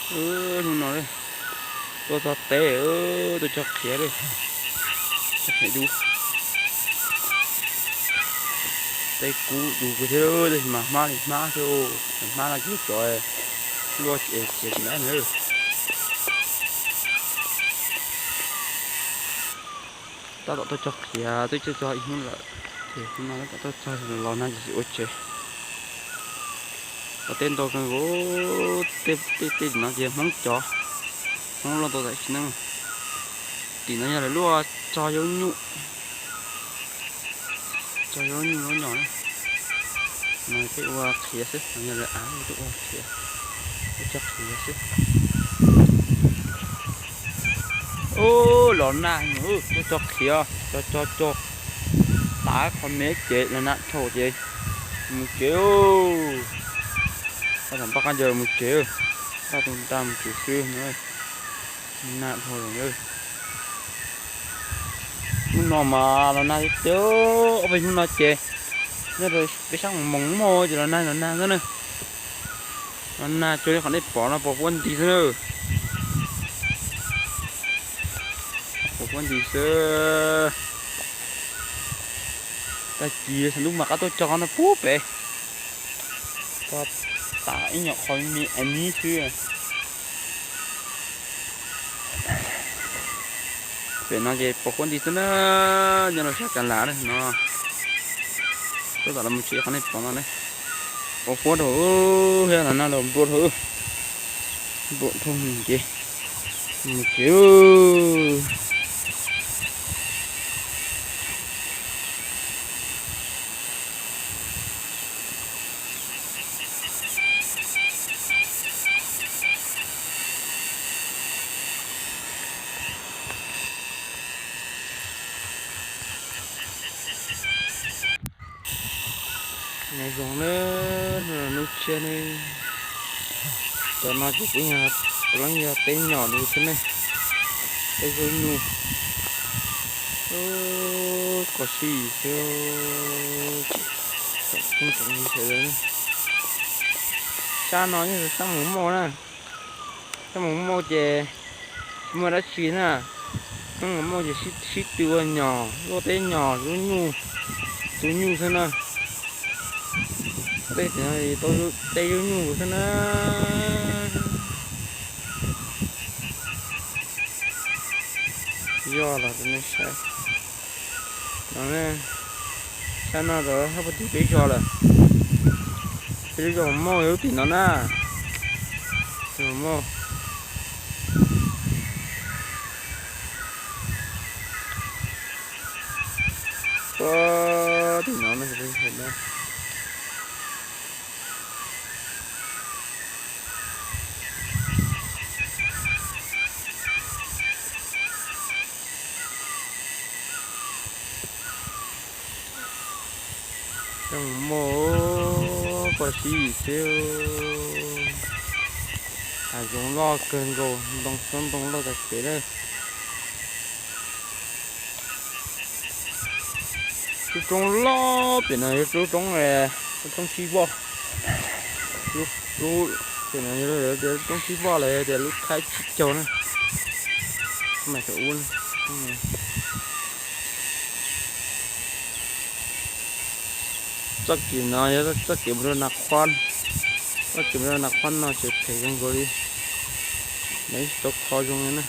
Hnub no tuaj txog teb, tuaj cog qhiav li, cog qhiav dub. Teb kub dub kawg thiab, tab sis mas hmab li hmab thiab, hmab no ces tsov luaj ces khiav tsis nab na. Tab tom tuaj cog qhiav twb cog cog ib hnub lawm, ces hnub no tab tom tuaj txog los nag ces tsis ua tsev. Cov teb ntau kawg nkaus, tej tim no ces Hmoob cov, Hmoob loj ntau tam sim neej. Tim no yog lawv luaj tso zaub nyuj, tso zaub nyuj zaub nyos na. No tej ua qhiav xwb, no yog lawv av tej ua qhiav, tej cog qhiav xwb. Ub, los nag, tuaj cog qhiav, cog cog cog, tav qhov me ces los nag dhau ces mus tsev. Paj tom paj qab ncaws mus tsev, paj tus nta mus tsev xwb no. Nag dhau lawm. Hnub no mas los nag tiag tiag, ob peb hnub no ces nyob rau peb sab Moos Moos ces los nag los nag xwb na. Los nag cuag li qhov nej pom no pos huab nti xwb na. Pos huab nti xwb. Tag kis xav ntuj mas qab tuaj cog no pub pem. Tag ib nyuag qhov me me xwb. Pem no ces pos huab nti xwb na, nyob rau sab Kav Lam no. Tab tom los mus tsev qhov nej pom no ne. Pos huab dhau thiab, los nag los nplua dhau, nplua dhau ces mus tsev. Nyob zoo na, hnub no hnub tshiab ne. Cov no ces kuj yog, puav leej yog teb nyom lawm thiab ne. Teb zaub nyuj. Kho siab xwb. Tseem pheej tseem li sawv daws na. Sab no yog sab Moos Moos na. Sab Moos Moos ces tsis muaj dab tsi na. Sab Moos Moos ces sib tw ua nyom, luaj teb nyom, zaub nyuj, zaub nyuj xwb na. Tej tim no tau teb zaub nyuj xwb na. Yog los rau nej saib. No, sab no rau sab puag tim peb zos lawm. Peb lub zos Moos Moos yog lub tim no na. Moos Moos. Puag tim no na. Zoo mos, kho siab xwb. Hav zoov loj kawg nkaus, ntoo xyoob ntoo loj tas kev lawm. Lub roob loj pem no yog lub roob, lub roob Tsib Voj. Lub, lub, pem no yog tias lub roob Tsib Voj los yog tias lub Khaib Tsib Caug na. Mas thaum ub txoj kev no yog txoj kev mus rau Nas Khuab. Txoj kev mus rau Nas Khuab no tseem phem kawg nkaus li. Mas ib tsis tau kho zoo li na.